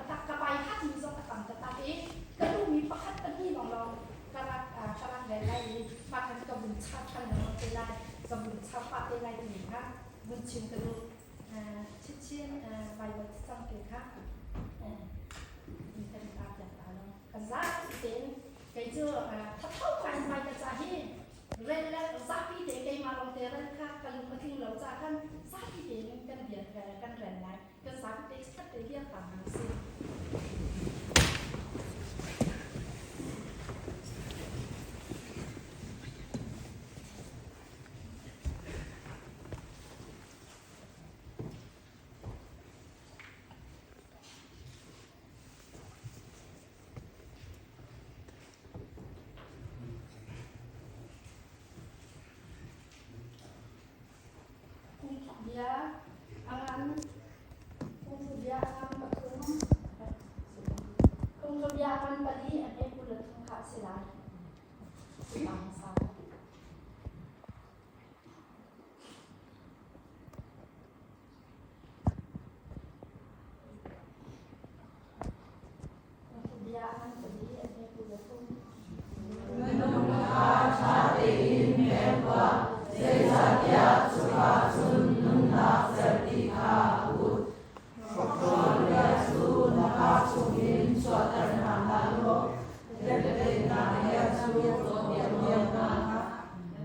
taktak ka bai hat mi zong a tam taktak i ka duhmi pakhat pahnih lawnglawng ka rak ka rak rel lai i mah khan ka vun char ṭhan lengmang te lai ka vun char pah te lai timi kha vun chim ka duh. Chinchin Baibal cang te kha kan ta piak ta lo. Kan zapi tein kei cu thatho ngai mai ka ca hi rel le zapi te keimah lawng te rel kha ka lung a tling lo ca khan zapi tein kan biak kan rel lai. Kan zapi te chikkhat te biak ta hna usih. Bia a ngan phungthluk bia a ngan pathum phungthluk bia a ngan pali a hme 23 kha a si lai. Si hmasa. Bia a ngan pali a hme 23. Minung kha ṭha tein hmer tuah, zeicahtiah cuka cun nunnak cerhti kha a put. Hrokhrawl bia cu na kaa chungin chuahter hna hlah law biaceihnak bia cu cawnpiak hna.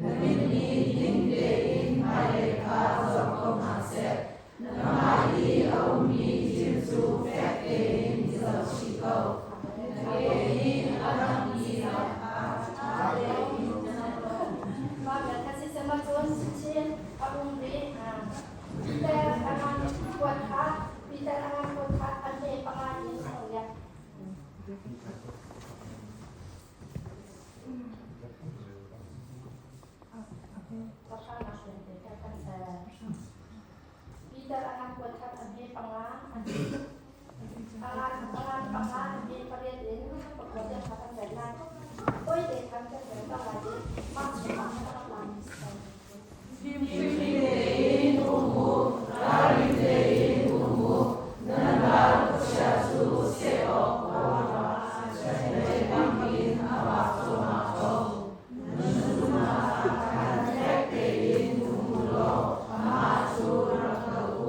Na mit nih ding tein hmailei kha zoh ko hna seh. Na hmai i a ummi thil cu fek tein i zohchih ko. Na ke nih a dangmi lam kha ṭha tein zul ko. Mah bia kha siseh ma cun chinchin a um rih. Peter a ngan kuat kha Peter a ngan kuat kha a hme panga in a liak. Peter a ngan kuat khat a hme panga a ngan panga a hme pariat in pakua tiang kha kan rel lai. Toi te khan kan rel ta lai i mah chungah khan a rak lami si ko. Fimhring tein um u, ralring tein um u, nan ral khuachia cu seh awk ruangah chiandeih bangin a vak cuahmah ko. Nan zumhnak ah khan fek tein um u law amah cu rak doh u.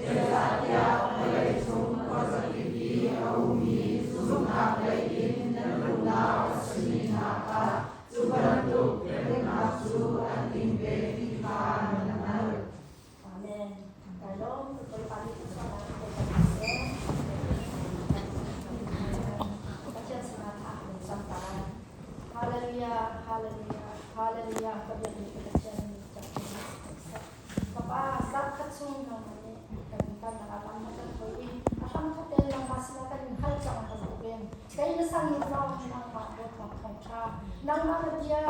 Zeicahtiah vawleicung khuazakip i a ummi zumhnak lei in nan unau a simi hna kha Cu bantuk hremnak cu an ing ve ti kha nan hngalh. Amen. Kai lawm Bawipa nih thluachuahnak in pe ko hna seh. Pathian sinah thla kan cam ta lai. Hallelujah, hallelujah, hallelujah. Ka biakmi ka Pathian nih cak in seh. Kapa zarhkhat chung nangmah nih kan kalnak ah lam na kan hruai i a hramthawk tein nangmah sinah kan in hal cang bantukin kei na sang in lawng nangmah dawtnak thawngṭha nangmah na bia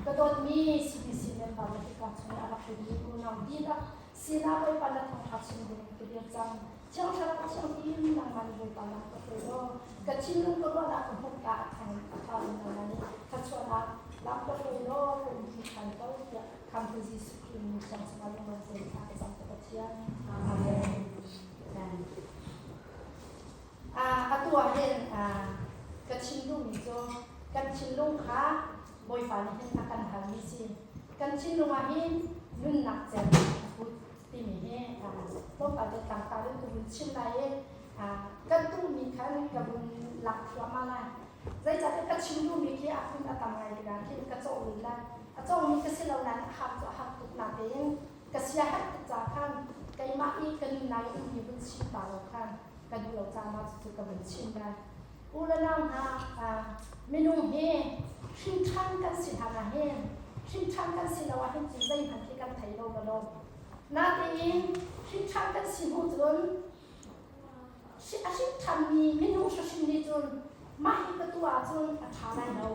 ka dawtmi CBC member le hika chung i a rak tlunmi unau dihlak sinah Bawipa na thawngṭha chim ding ka dir cang. Thiang Thlarau Thianghlim nangmah nih Bawipa lam ka hruai law ka thinlung ka ruahnak ka hmuh ka a thang a thar in nangmah nih thluachuahnak lam ka hruai law ka umpi ṭhan ko tiah Khamhtu Jesuh Khrih min thiang chungah lunglawm tein thla ka cam ka Pathian. Amen. Atu ah hin ka chim duhmi cu kan thinlung kha Bawipa nih hin a kan halmi si. Kan thinlung ah hin nunnak cem a put timi hi tlawmpal te tlangtar in ka vun chim lai i kan tuhmi khan ka vun lak thluahmah lai. Zeicahtiah ka chim duhmi khi a phun a tam ngai tikah khin ka cawh rih lai. A cawngmi ka si lo nain a hak cu a hak tuk natein ka sia herh tuk caah khan keimah i ka nunnak i ummi vun chim ta lo khan ka duh lo caah mah cucu ka vun chim lai. U le nau hna, minung hi hrinṭhan kan si hlan ah hin hrinṭhan kan si lo ah hin cu zeihmanh khi kan thei lo va lo. Natein hrinṭhan kan si hnu cun A hrinṭhanmi minung hrimhrim nih cun mah hi ka tuah ahcun a ṭha lai lo,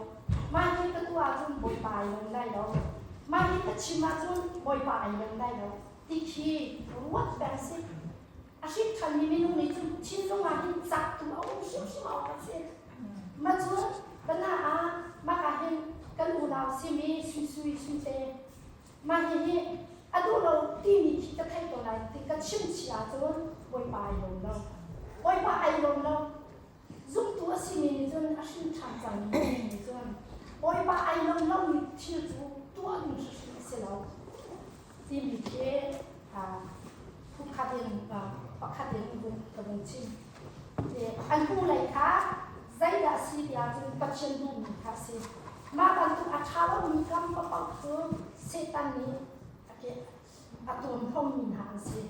mah hi ka tuah ahcun Bawipa ai lawm lai lo, mah hi ka chim ahcun Bawipa ai lawm lai lo ti khi ruat peng si. A hrinṭhanmi minung nih cun thinlung ah hin cak tu a um hrimhrim awk a si. Mah cun bana ah mah ah hin kan unau simi Sui Sui Suite Mah hihi a duh lo timi khi ka theih ko lai ti ka chim chih ahcun Bawipa ai lawm lo. Bawipa ai lawm lo. cangmi nih cun Bawipa ai lawm lomi thil cu tuah ding hrimhrim a si lo timi khi phukhat in pakhat in vun ka vun chim. An hnulei kha zeidah a si tiah cun Pathian duhmi kha a si. Mah bantuk a ṭha lomi kam paoh cu Satan nih a tuamhlawmmi hna an si.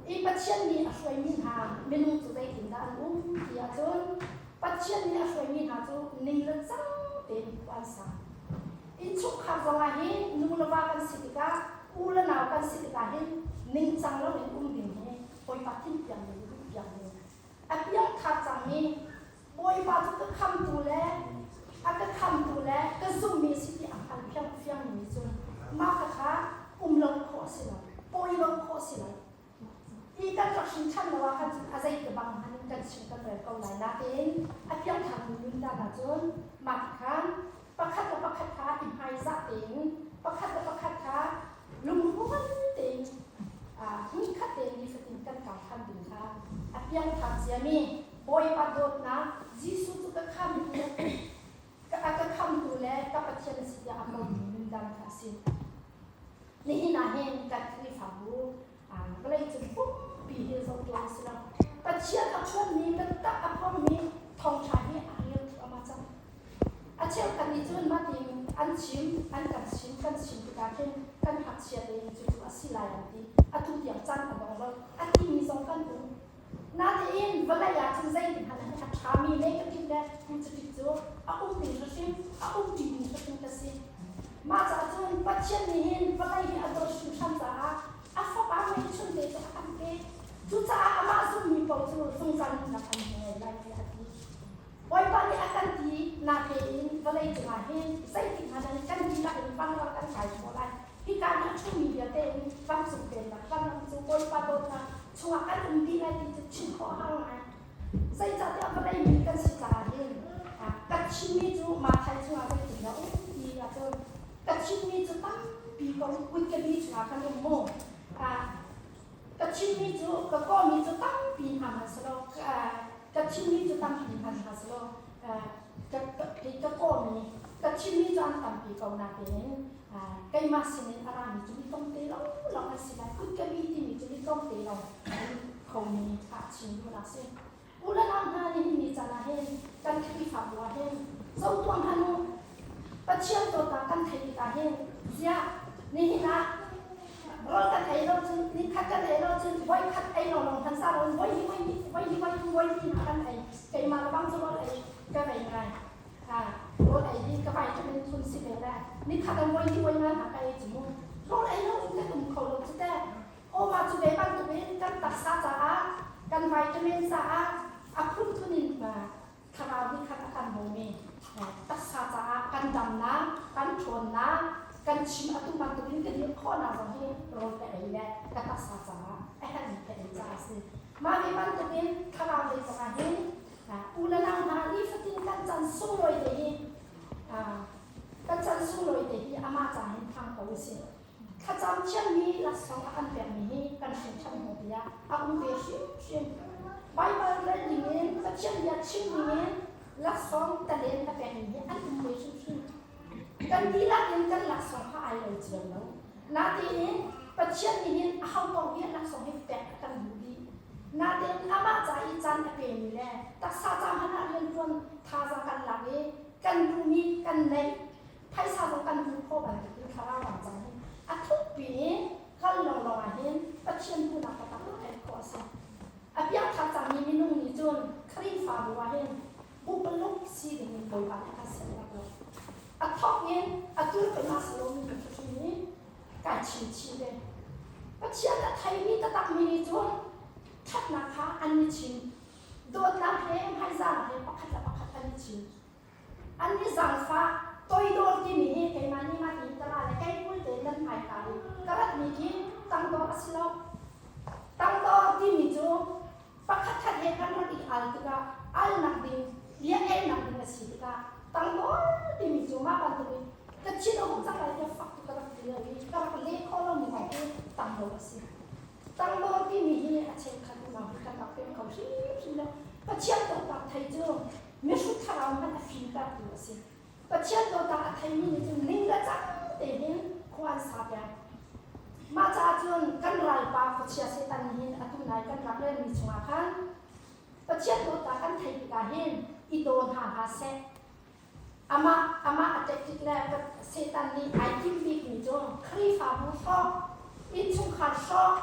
I Pathian nih a hruaimi hna minung cu zeitindah an um ti ahcun Pathian nih a hruaimi hna cu ning le cang tein khua an sa. Innchungkhar zongah hin nu le va kan si tikah u le nau kan si tikah hin ningcang loin um ding hi Bawipa thinpiang ding duhpiak ding a piangthar cangmi Bawipa cu ka khamtu le a ka khamtu le ka zummi a si ti a hngal fiangfiangmi nih cun mah khakha um lo khawh a si lo, pawi lo khawh a si lo. Hi kan rak hrin ṭhan lo ah khan cun a zei te bang hmanh in kan chim kan rel ko lai. Nain a piangtharmi nun dan ahcun mah ti khan pakhat le pakhat kha i hmaizah tein pakhat le pakhat kha lungrual tein hmunkhat tein nifatin kan kar ṭhan ding kha a piangthar ciami Bawipa dawtnak Jesuh cu ka khamtu ka ka khamtu le ka Pathian a si tiah a pommi nundan kha a si. Nihin ah hin kan Khrihfabu vawleicung pumpi hi zohtu an si lo. Pathian a phuanmi biatak a phuangmi thawngṭha hi a rel thluahmah cang. A cheukhat nih cun mah tiin an chim, an kan chim, kan chim tikah khin kan ngakchia tein cucu a si lai an ti. Atu tiang caan a dong lo. A timi zong kan um. Natein vawlei ah cun zeitihmanh ah a ṭhami negative le positive cu a um ding hrimhrim, a um ṭi ding hrimhrim ka si. Mah caah cun Pathian nih hin vawlei hi a dawt hringhran caah a Fapa ngeihchun te cu a kan pek. Cucaah amah zummi paoh cu zungzal nunnak an ngei lai tiah a ti. Bawipa nih a kan ti natein vawlei cungah hin zeitik hmanh ah kan dihlak in vanram kan kai khawh lai. Hika nih a ṭhumi vialte in vancung pennak vanram cu Bawipa dawtnak chungah kan um dih lai ti cu chim khawh a har ngai. Zeicahtiah vawlei mi kan si caah hin ka chimmi cu Matthai chungah zeitindah um ti ahcun ka chimmi cu tampi ko kutkebi chungah kan um mu. Ka chimmi cu ka kawhmi cu tampi hna hmanhsehlaw ka chimmi cu tampi hmanh hna sehlaw ka kawhmi ka chimmi cu an tampi ko nakin keimah sinin a rami cu mi tlawmte lawnglawng an si lai. Kutkebi timi cu mi tlawmte lawng an khomi kha a chim duhnak a si. U le nau hna nihin ni caan ah hin kan Khrihfabu ah hin zohtuah hmanh u. Pathian dawtnak kan theih tikah hin ziah nihin ah rawl kan ei lo cun nikhat kan ei lo cun voikhat ei lawnglawng hmanh sa lo voi hi voi hi voi hi voi thum voi li hna kan ei keimah le bang cu rawl ei ka vei ngai rawl ei hi ka vitamin thun si ve le nikhat an voi hi voi nga hna ka ei cu mu rawl ei lo in kan um kho lo cu teh aw mah cu ve bantukin kan taksa caah kan vitamin caah a phunphun in thlarau nih khan a kan bawmi taksa caah kan damnak kan ṭhawnnak kan chim atu bantukin ka dir khawhnak zong hi rawl ka ei le ka taksa caah a herhmi ka ei caah a si mah ve bantukin thlarau lei zongah hin u le nau hna nifatin kan can sunglawi te hi kan can sunglawi te hi amah ca hin thang ko usih Thlacam thiammi laksawng a kan pekmi hi kan hrinṭhan hnu tiah a um ve hrimhrim. Baibal rel dingin, Pathian bia chim dingin laksawng talen a pekmi hi an um ve hrimhrim. Kan dihlak in kan laksawng kha ai lo cio lo. Natein Pathian nih hin aho paoh hi laksawng hi pek a kan duh dih. Natein amah ca i caan a pemi le taksa ca hmanh ah rianṭuan thazaang kan lak i kan duhmi kan neih phaisa zong kan hmuh khawh bantukin thlarau ram cang hin a thukpi in kal lawnglawng ah hin Pathian hmuhnak taktak theih khawh a si. A piangthar cangmi minung nih cun Khrihfabu ah hin bupaluk si ding in Bawipa nih a kan ser bak lo. A thawk in atu keimah salomi ka hrim i kai chim chih ve. Pathian a theimi taktakmi nih cun ṭhatnak kha an i chim. Dawtnak he hmaizahnak he pakhat le pakhat an i chim. An i zaangfah toidor timi hi keimah nih mah tiin ka ra le kei kul tein nan hmaika i ka ratmi khi tangdor a si lo. Tangdor timi cu pakhatkhat he kan rak i al tikah alnak ding, bia elnak ding a si tikah tangdor timi cu mah bantukin ka thin a hung cang lai tiah fak tuk ka rak ti lo i ka rak leh khawh lomi zong khi tangdor a si. Tangdor timi hi a cheukhat unau hi kan rak pem kho hrimhrim lo. Pathian dawtnak thei cu mihrut thlarau hmanh a fimter ti. Pathian dawtnak a theimi nih cun ning le cang tein khua an sa peng. Mah caah cun kan ralpa khuachia Satan nih hin atu nai kan rak relmi chungah khan Pathian dawtnak kan theih tikah hin i daw hna hlah seh. Amah amah a tactic le Satan nih ai timh bikmi cu Khrihfabu hrawk, innchungkhar hrawk,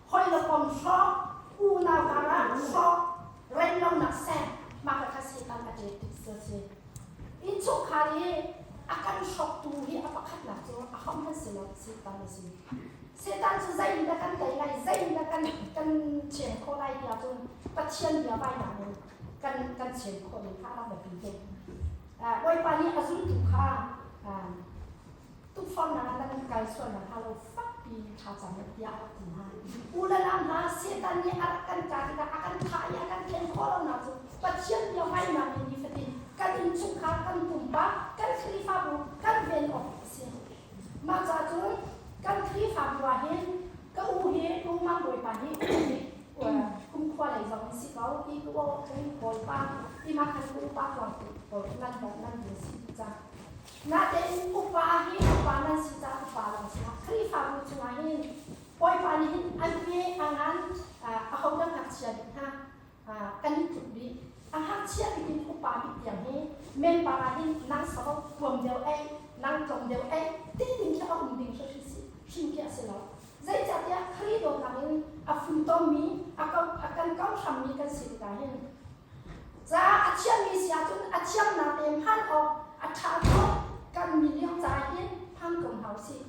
hawi le kom hrawk, unau karah hrawk, remlonak seh, mah kha Satan a tactic cu a si. Innchungkhar i a kan hrawktu hi a pakhatnak cu ahohmanh si lo, Satan a si. Satan cu zei in dah kan tei lai, zei in dah kan kan ṭhian khawh lai tiah cun Pathian bia vainak in kan kan ṭhian khawh ning kha a rak biapi tuk. Bawipa nih a zultu kha tukforhnak ah nan kal sual nakhnga lo fakpi thlacam u tiah a rak ti hna. U le nau hna, Satan nih a rak kan kah tikah a kan thah i a kan khen khawh lonak cu Pathian bia ngaihnak in nifatin kan innchungkhar, kan pumpak, kan Khrihfabu kan ven awk a si. Mah caah cun kan Khrihfabu ah hin ka u hi ka u Mang Bawipa hi kumkhua lei zong in si ko i ka u Bawipa i mah khan ka upa tuang nan nan din si cang. Natein upa hi upa nan si caah upa lawng si hlah. Khrihfabu chungah hin Bawipa nih hin an hme a ngan ahodah ngakchia bik hna kan i tluk dih. A ngakchia bik in upa bik tiang hi member ah hin nang savo puam deuh ei, nang tlong deuh ei ti ding khi a um ding hrim hrim khi a si lo. Zeicahtiah Khrih dawtnak in a funtommi, a kan ko hrammi kan si tikah hin Ca a thiammi si ahcun a thiamnak te hman awk a ṭha tuk kan miliang ca hin hmang ko hna usih.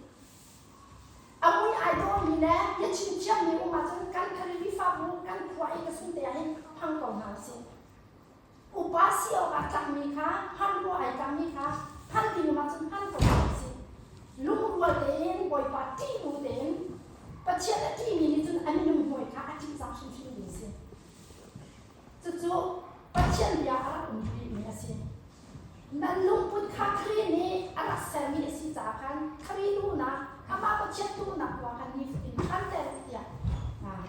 A mui ai dawhmi le biachim thiammi um ahcun kan Khrihfabu kan khua i ka sungte ah hin hmang ko hna usih. Upa si awk ah tlakmi kha hman rua ai tlakmi kha hman ding um ahcun hman ko hna usih. Lungrual tein Bawipa ṭih bu tein Pathian a ṭihmi nih cun a minung hawi kha a ṭihzah hrimhrim ding a si. Cucu Pathian bia a rak um rihmi a si. Nan lungput kha Khrih nih a rak sermi a si caah khan Khrih duhnak, amah Pathian duhnak tuah khan nifatin phanter tiah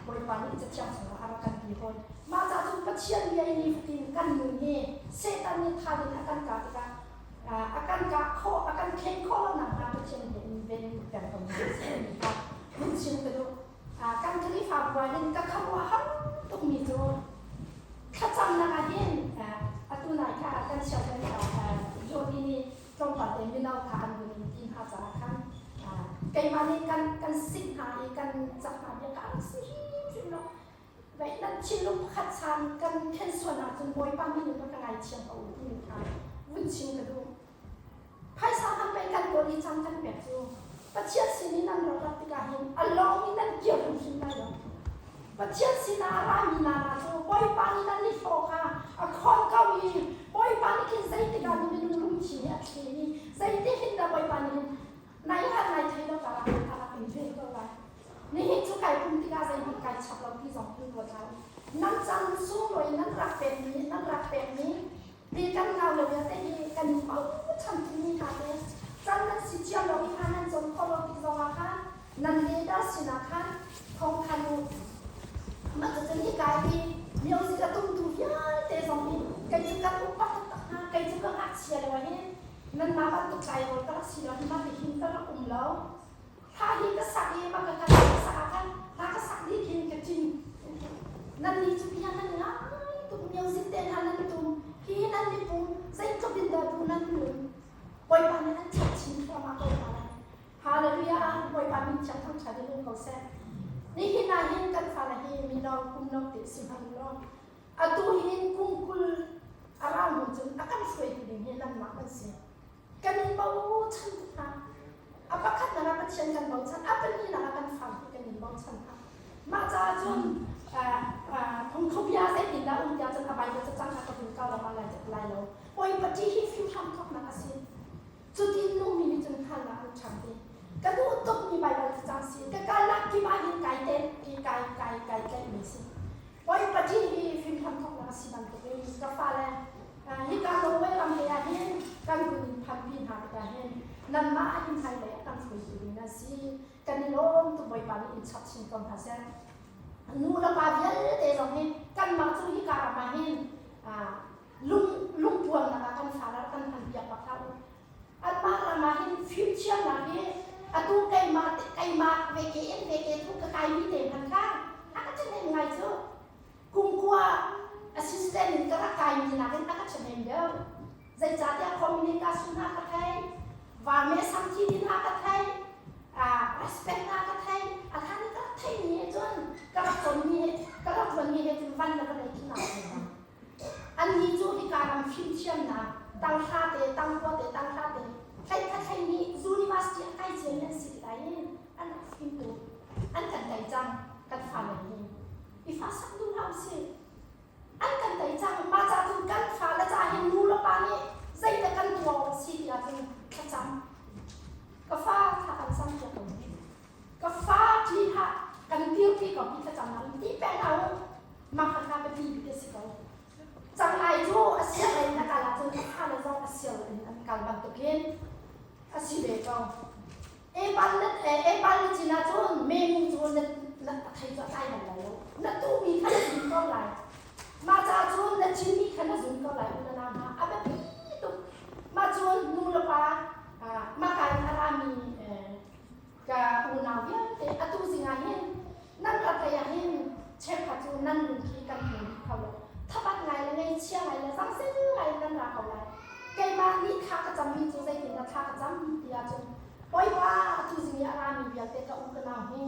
Bawipa nih Cathiang chungah a rak kan ti fawn. Mah caah cun Pathian bia i nifatin kan nun hi Satan nih thal in a kan kah tikah a kan kah khawh, a kan khen khawh lo nakhnga Pathian bia in ven peng ko hna seh ti kha hun chim ka duh. Kan Khrihfabu ah hin ka khuaruah har tukmi cu thlacamnak ah hin atu nai kha kan sianginn Jody nih tlawmpal te mino kha an vun in ti hna caah khan keimah nih kan kan sik hna i kan cak hna bia ka rak si hrimhrim lo. Vei nan thinlung pakhat chan kan khen sual ahcun Bawipa min in ka ngaithiam ko u timi kha vun chim ka duh. Phaisa hman pei kan kawl i caan kan pek cu Pathian sin i nan rak rat tikah hin a lawng in nan kir hrimhrim lai lo. Pathian sinah a rami nana cu Bawipa nih nan i hlawh kha a khawn ko i Bawipa nih khin zeitik ah minung lungthin hi a thlen i zeitik hin dah Bawipa nih hin nai hngal nai thei lo ka rak a rak in vel ko lai. Nihin cu kai pum tikah zeihmanh kai chap lo ti zong hin ruat hlah u. Nan caan sunglawi nan rak pekmi nan rak pekmi Ti kan ngau lo vialte hi kan i bochan timi hna te can nan si cio lo i kha nan cawn khawh lo tik zongah khan nan leader sinah khan thawng thanh u. Mah cucun hika hi music a tumtu vialte zong hi kei cu kan upat taktak hna, kei cu ka ngakchia lio ah hin nanmah bantuk tlairawl ka rak si lo hi mah ti hin ka rak um lo. Hla hi ka sak i mah ka ka sak ah khan hla ka sak dih khin ka ṭin. Nannih cu bia nan ngai tuk music te hna nan tum hi nan mipum zeitluk in dah duh nan nun. Bawipa nih an chiah chin thluahmah ko hna lai. Hallelujah! Bawipa min thiang thangṭhat in um ko seh. Nihin ah hin kan fale hi mino kum no te si hmanh law atu hin kum 20 a rau hnu cun a kan hruaitu ding hi nanmah kan si. Kan in bochan tuk hna. A pakhatnak ah Pathian kan bochan, a pahnihnak ah kan fale hi kan in bochan hna. Mah caah cun phungthlukbia zeitindah um tiah cun a Bible cacang kha ka vun kau lengmang lai lai lo. Pawipati hi fimhram thawknak a si. Cutin nungmi nih cun hngalhnak an ṭhang ti. Ka duh tukmi Bible cacang si. Ka kalnak kip ah hin kai tel kai kai kai tlaihmi si. Pawipati hi fimhram thawknak a si bantukin ka fale Hika Norway ram he ah hin kan vun in phanpi hna tikah hin nanmah in hmailei a kan hruaitu ding nan si. Kan i lawm tuk Bawipa nih in chap chin ko hna seh. Nu le pa vialte zong hi kanmah cu hika ram ah hin lung lungpuamnak ah kan fa kan hman piak bak hlah u. kaimi te hmanh kha a ka ṭhahnem ngai cu. Kumkua assistant in ka rak kaimi nakin a ka ṭhahnem deuh. Zeicahtiah communication hna ka thei, vame samthi ti hna ka thei, respect hna ka thei, a hlan i ka rak theimi he cun ka rak cawnmi he ka rak ṭuanmi he cun van le vawlei khi naa thei. Annih cu hika ram fimthiamnak tanghra te, tangkua te, tanghra te, thlei thlei nih university a kai ciami an si tikah hin an rak fim tuk. An kan tei cang kan fale hi. I fa sak duh hlah usih. An kan tei cang. Mah ca cun kan fale ca hin nu le pa nih zeidah kan tuah awk a si ti ahcun thlacam. Ka fa thla kan cam piak ko. Ka fa ṭi hlah kan dirpi ko hi thlacamnak in ti peng hlah u. Mah kha kha biapi bik a si ko. Cangai cu a siang in a kal ahcun a fale zong a siang in an kal bantukin a si ve ko. Epal na epal na cin ahcun memu cu na na thei cu a tlai bal lai lo. Na tuhmi kha na zun ko lai. Mah caah cun na cinmi kha na zun ko lai u na nau hna. A biapi tuk. Mah cun nu le pa mah ka in a rami ka unau vialte atu zing ah hin nan rat lei ah hin cheukhat cu nan lung khi kan hmu dih kho lo. Thabat ngai le ngeichia ngai le zangzel ngai nan ra ko lai. Keimah nih thla ka cammi cu zeitindah thla ka cam ti ahcun Bawipa atu zing i a rami vialte ka u ka nau hi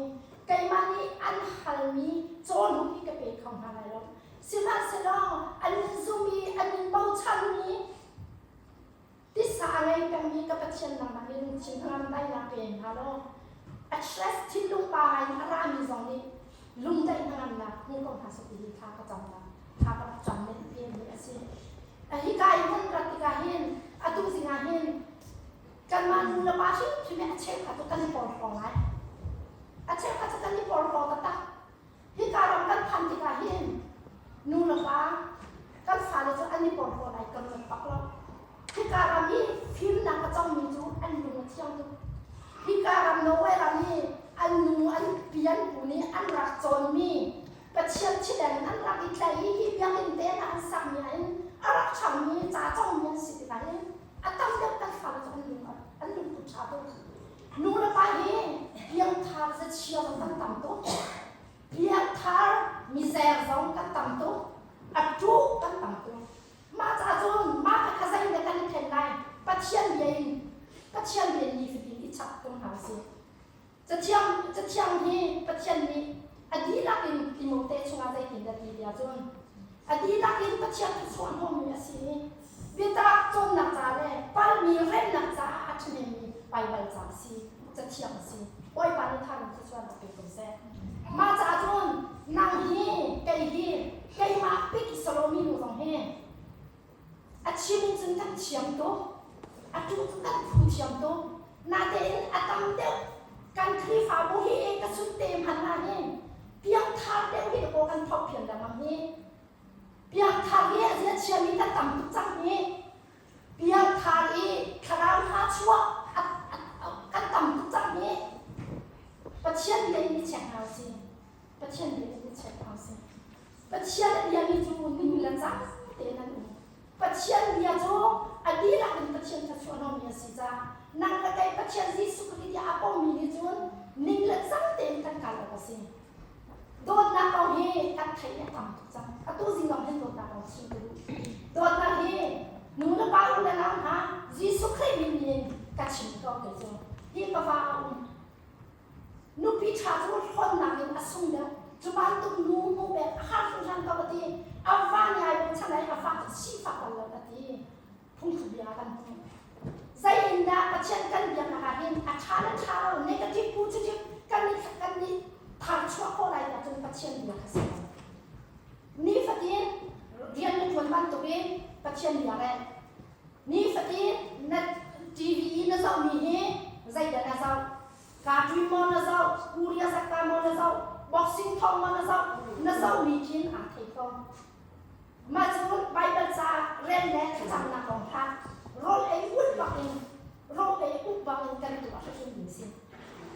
keimah nih an halmi cawhnuk hi ka pe kho hna lai lo. Sihmanhsehlaw an in zum i an in bochanmi tisa a ngei pengmi ka Pathian nangmah nih lungthin hnangam daihnak pe hna law a stress thinlung pa ngai in a rami zong nih lungdaih hnangamnak hmu ko hna seh ti hi thla ka camnak thla ka rak cam len mi a si. Hika i hmun rat tikah hin atu zing ah hin kanmah nu le pa hrimhrim hi a cheukhat cu kan i porhlaw ngai. A cheukhat cu kan i porhlaw taktak. Hika ram kan phan tikah hin nu le pa kan fale cu an i porhlaw lai kan ruat bak lo. Hika ram i fimnak a congmi cu an lung a thiang tuk. Hika ram Norway ram i an nu an pi an pu nih an rak cawnmi Pathian thileng in an rak i tlaih i hi biakinn te ah an sakmi ah hin a rak ṭhangmi ca congmi an si tikah hin a tam deuh kan fale cu an lung an lungput ṭha tuk. Nu le pa hi piangthar zachia zong kan tam tuk. Piangthar mizer zong kan tam tuk. A ṭuh kan tam tuk. Mah caah cun mah kha zei dah kan i then lai? Pathian bia in Pathian bia in nifatin i chap ko hna usih. Cathiang Cathiang hi Pathian nih a dihlak in Timote chungah zeitindah ti ti ahcun a dihlak in Pathian thluachuah hnawhmi a si i biatak cawnnak ca le palmi remnak caah a ṭhahnemmi Baibal ca a si, Cathiang a si. Bawipa nih tha in thluachuahnak pe ko seh. Mah caah cun nang hi kei hi keimah pik i salomi nu zong hi A chim in cun kan thiam tuk. A tu cu kan phu thiam tuk. Natein a tam deuh kan Khrihfabu hi ka sunte hmanh ah hin piangthar deuh hi kaw kan thok phian lengmang hi. Piangthar hi a zia chiami kan tam tuk cang hi. Piangthar i thlarau hna chuah kan tam tuk cang hi. Pathian bia in i check hna usih. Pathian bia in i check hna usih. Pathian a biami cu ning le cang tein an um. Pathian bia cu a dihlak in Pathian thluachuah hnawhmi a si caah nang le kei Pathian Jesuh Khrih tiah a pommi nih cun ning le cang tein kan kal awk a si. Dawtnak kong hi kan theih a tam tuk cang. Atu zing zong hin dawtnak kong chim ka duh. Dawtnak hi nu le pa u le nau hna Jesuh Khrih min in ka chim ko kei cu. Hi ka va a um. Nupi ṭha cu hlawnnak in a sung deuh. Cu bantuk nu hmuh pek a har hringhran ko a ti. A va nih ai bochan ai a fa cu sifak bal lo a ti. Phungthluk bia kan hmuh. Zei in dah Pathian kan biaknak ah hin a ṭha le ṭha lo negative positive kan i kan i thar chuah khawh lai tiah cun Pathian bia kha si lo. Nifatin rian na ṭuan bantukin Pathian bia rel. Nifatin na TV i na zohmi hi zeidah na zoh? Cartoon maw na zoh? Korea zakka maw na zoh? Boxing thong maw na zoh? Na zohmi khin aa thei ko. Mah cu Baibal ca rel le thlacamnak kong kha rawl ei ulh bak in rawl ei uk bak in kan tuah hrimhrim ding si.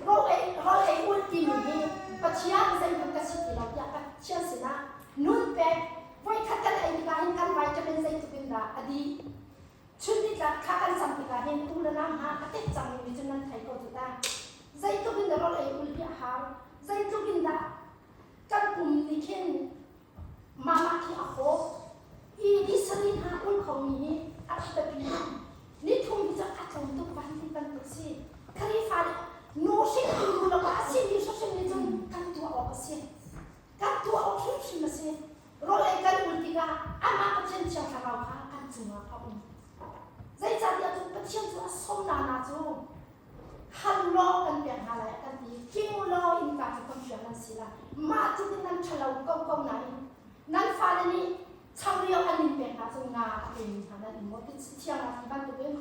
Rawl ei rawl ei ulh timi hi Pathian zeihmanh ka si ti lo tiah Pathian sinah nun pek voikhat kan ei tikah hin kan vitamin zeitluk in dah a dih chun nitlak thla kan cam tikah hin u le nau hna a tet cang mi cun nan thei ko cu ta zeitluk in dah rawl ei ul hi a hau zeitluk in dah sarih hna ul khomi hi a rak biapi tuk. Nithum hi cu a tlawm tuk van ti bantuk si. Khrihfa nih nu hringtu nu le pa a simi hrimhrim nih cun kan tuah awk a si. Kan tuah awk hrimhrim a si. Rawl ei kan ul tikah amah Pathian Thiang Thlarau kha kan cungah a um. Zeicahtiah cun Pathian cu a sawm nana cu hal law kan pek hna lai a kan ti. King u law innka cu kan fiang nan si lai. Mah tluk in nan ṭhalo ko ko nain nan fale nih changreu an in pek hna cu nga a pemi hna nan um maw ti thiang ah ti bantukin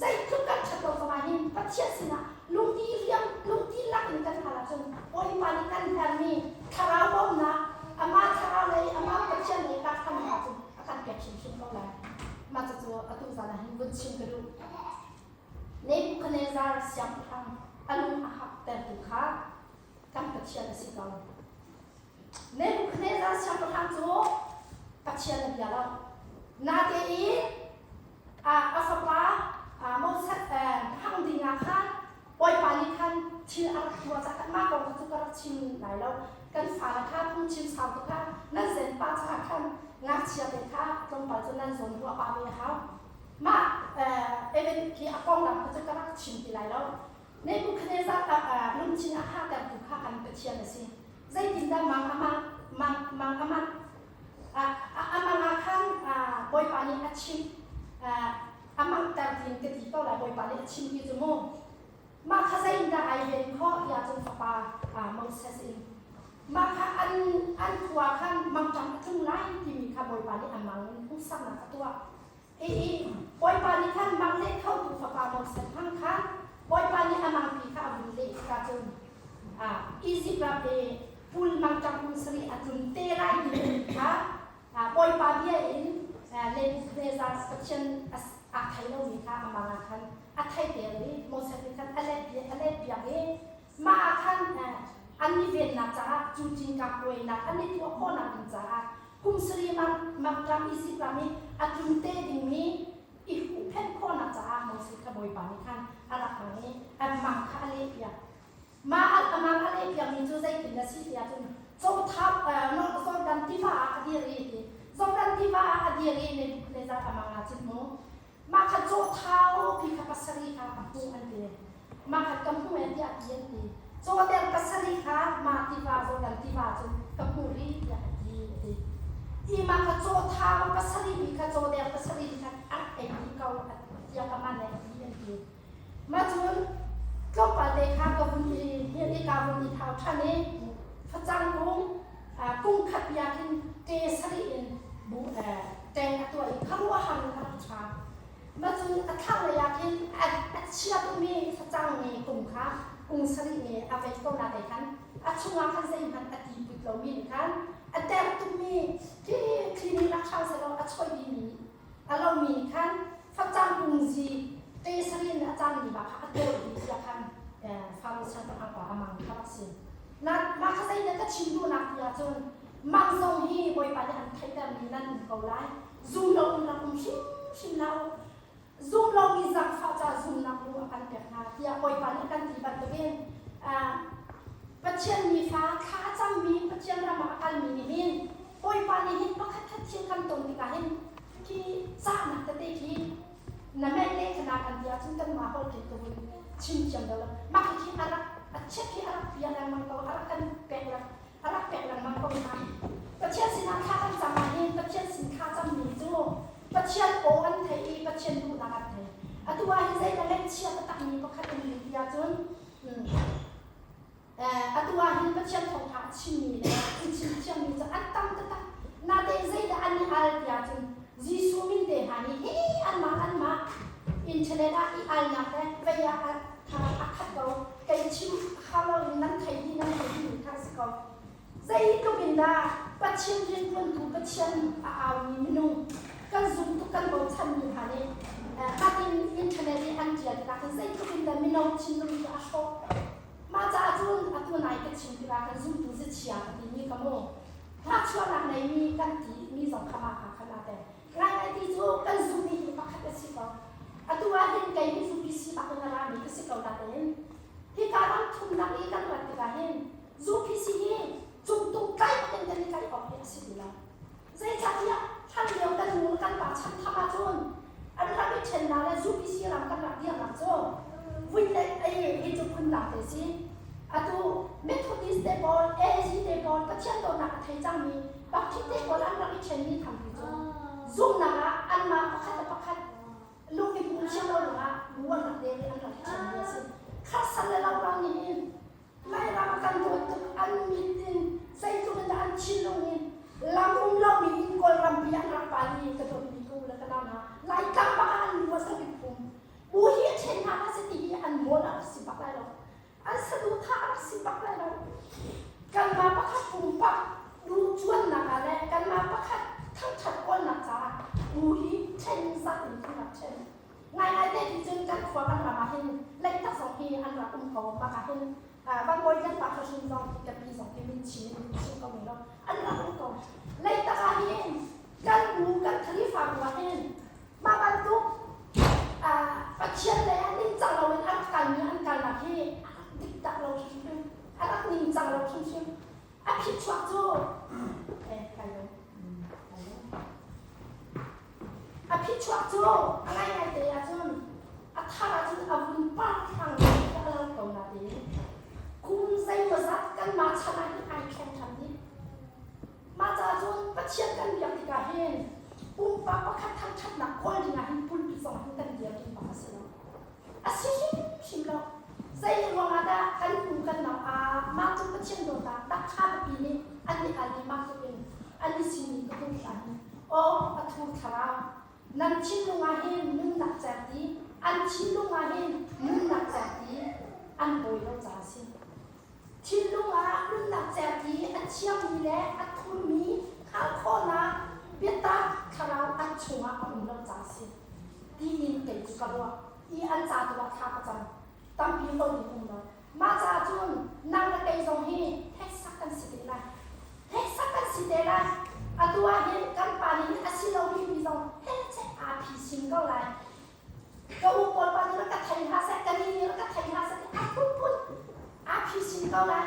zeitluk kan ṭhat lo zongah hin Pathian sinah lungti riam lungti lak in kan hal ahcun Bawipa nih kan herhmi thlarau bawmhnak amah thlarau lei amah Pathian lei kah kan hal ahcun a kan pek hrimhrim ko lai. Mah cucu atu zan ah hin vun chim ka duh. Nebuchadnezzar siangpahrang a lung a haktertu kha kan Pathian a si ko. Nebuchadnezzar siangpahrang cu Pathian a bia lo. Natein a fapa Moses hang ding ah khan Bawipa nih khan thil a rak tuah caah mah kong kha cu ka rak chim lai lo. Kan fale kha phungchim sau tuk kha nan zen pa caah khan ngakchia te kha tlawmpal cu nan zawn ruah pa ve a hau. Mah event khi a konglam kha cu ka rak chim ti lai lo. Nebuchadnezzar lungthin a hahtertu kha kan Pathian a si. Zeitindah mang a mang mang mang a mang a mang ah khan Bawipa nih a chim a manghter tin ka ti ko lai Bawipa nih a chim ti cu mu. Mah kha zeitindah ai ven khawh tiah cun fapa Moses in mah kha an an khua khan mangṭam a tlung lai timi kha Bawipa nih a mang in hmuhsaknak a tuah. Hihi Bawipa nih khan mang leh khotu fapa Moses hmang khan Bawipa nih a mangpi kha a vun leh tikah cun Izipt ram i pul mangṭam kum sarih a tlun te lai timi kha Bawipa bia in Nebuchadnezzar pathian aa thei lomi kha a mang ah khan a theiter i Moses nih khan a letpiak i mah ah khan an i vennak caah cu cinka kuainak an i tuah khawhnak ding caah kum sarih mangṭam Izipt ram i a tlun te dingmi i huhphenh khawhnak caah Moses kha Bawipa nih khan a rak hmang i a mang kha a lehpiak. Mah a mang a lehpiakmi cu zeitin a si tiah cun Cawthap Jordan tiva ah a dir i ti Jordan tiva ah a dir i Nebuchadnezzar a mang ah cun mu mah kha cawthau pi kha pasarih kha a hmuh an ti. Mah kha ka hmuh e tiah ti an ti. Cawdel pasarih kha mah tiva Jordan tiva cun ka hmuh rih tiah a ti a ti. Hi mah kha cawthau pasarih mi kha cawdel pasarih nih khan a rak ei dih ko tiah ka man e ti an ti. Mah cun tlawmpal te kha ka vun i hngilh i ka vun i thau ṭhan i facang kung kung khat bia khin ṭe sarih in bu ṭeng a tuah i khuaruahhar in a rak ṭha. Mah cun a thlanglei ah khin a chia tukmi facang nge kung kha kung sarih nge a vei ko na te khan a chungah khan zeihmanh a ti put lomi nih khan a der tukmi khi thli nih rak hrang sehlaw a choi dihmi a lomi nih khan facang kung zi ṭe sarih in a cangmi bak kha a tawi dih tiah khan Faro siangpahrang pa a mang kha rak si. Na mah kha zeidah ka chim duhnak ti ahcun mang zong hi Bawipa nih an theihtermi nan um ko lai. Zum lo in rak um hrimhrim hlah u. Zum lomi zaangfah ca zumnak lung a kan pek hna tiah Bawipa nih a kan ti bantukin Pathian mifa thla a cammi Pathian ram ah a kalmi nih hin Bawipa nih hin pakhat khat thil kan ton tikah hin khi cahnak tete khi na menh le khana kan ti ahcun kanmah holh khi ka vun chim thiam lo mah khi a rak a chiat khi a rak piah lengmang ko a rak kan pek a rak pek lengmang ko hna. Pathian sinah thla kan cam ahhin Pathian sin thla cammi cu Pathian aw an theih i Pathian duhnak an thei. Atu ah hin zeidah ngaihchia taktakmi pakhat an um ti ahcun atu ah hin Pathian thawngṭha a chimmi le an chim thiammi cu an tam taktak. Natein zeidah an i al ti ahcun Jesuh min te hna hi hi anmah anmah internet ah i alnak le vei ah a khat ko. Kei chim hau loin nan thei dih nan thei dih mi kha a si ko. Zeitluk in dah Pathian rianṭuantu Pathian a aumi minung kan zum tuk kan bochanmi hna nih hatin internet i an ṭial tikah khan zeitluk in dah mino thinlung cu a hrawh. Mah caah cun atu nai ka chim tikah kan zumtu ziachia ka timi ka mu. Hnahchuahnak neimi kan ti mi zong kha mah kha khan aa tel. Ngaingai ti cu kan zummi hi pakhat a si ko. Atu ah hin kei hi zupi si bak in a rami ka si ko natein hika ram thumnak i kan rat tikah hin zupi si hi cungtung tlai bak in kan i tlaih awk hi a si ti lo. Zeicahtiah hlan lio kan nu kan pa chan kan rak dirnak cu vui le ei hi cu phundang te si. Atu Methodist te pawl, AG te pawl Pathian dawtnak a thei cangmi Baptist te pawl an rak i ṭhenmi thampi cu zumhnak ah anmah pakhat le pakhat lung i pum thiam lo ruangah bu an rak deng i an rak i ṭhenmi a si. Kharsan le loram nih hin Lairam a kan dawt tuk, an mit in zeitluk in dah an thinlung in lam um lomi in Kawlrampi an rak pal i ka dawtmi ka u le ka nau hna Laitlang bak ah an lu a sak i phum. Bu hi a ṭhen hna hlah seh ti hi an mawl a rak si bak lai lo. An saduhthah a rak si bak lai lo. Kanmah pakhat pumpak duh cuannak ah le kanmah pakhat thangṭhat kawlnak caah bu hi ṭhen zat in kan rak ṭhen. Ngaingai te ti cun kan khua kan ram ah hin leitak zong hi an rak um ko. Mah ah hin Van Bawi Lian pa hrim zong hi ka pi zong hi min chin in chim ko lo an rak um ko. Leitak ah hin kan bu kan Khrihfabu ah hin mah bantuk Pathian lei ah ningcang loin a rak kalmi an kalnak hi a rak dik tak lo hrimhrim, a rak ningcang lo hrimhrim. A phichuak cu eh kai lo. A phichuak cu a ngaingai te ahcun a thar ahcun a vun par hrang khi a lo ko natein kum zeimawzat kanmah chan ah hin ai thleng ṭhan dih. Mah caah cun Pathian kan biak tikah hin pumpak pakhat thangṭhatnak kawl dingah hin pulpit zong hin kan dir ding bak a si lo. A si hrimhrim lo. Zei ruangah dah kan u kan nau aa mah cu Pathian dawtnak tak ṭha pipi nih an i al i mah tluk in an i simi ka hmuh tikah hin aw a thur thlarau nan thinlung ah hin nunnak certi an thinlung ah hin nunnak certi an dawi lo caah a si. Thinlung ah nunnak certi a thiangmi le a thurmi hngalh khawhnak biatak thlarau an chungah a um lo caah a si tiin kei cu ka ruah i an ca tu ah thla ka cam. Tampi holh in um lo. Mah caah cun nang le kei zong hi hneksak kan si te lai. Hneksak kan si te lai. Atu ah hin kan pa nih a si lomi mi zong hehchet aa phisin ko lai. Ka u pawl pa nih rak ka thei hna seh, ka ni nih rak ka thei hna seh ti a phunphun aa phisin ko lai.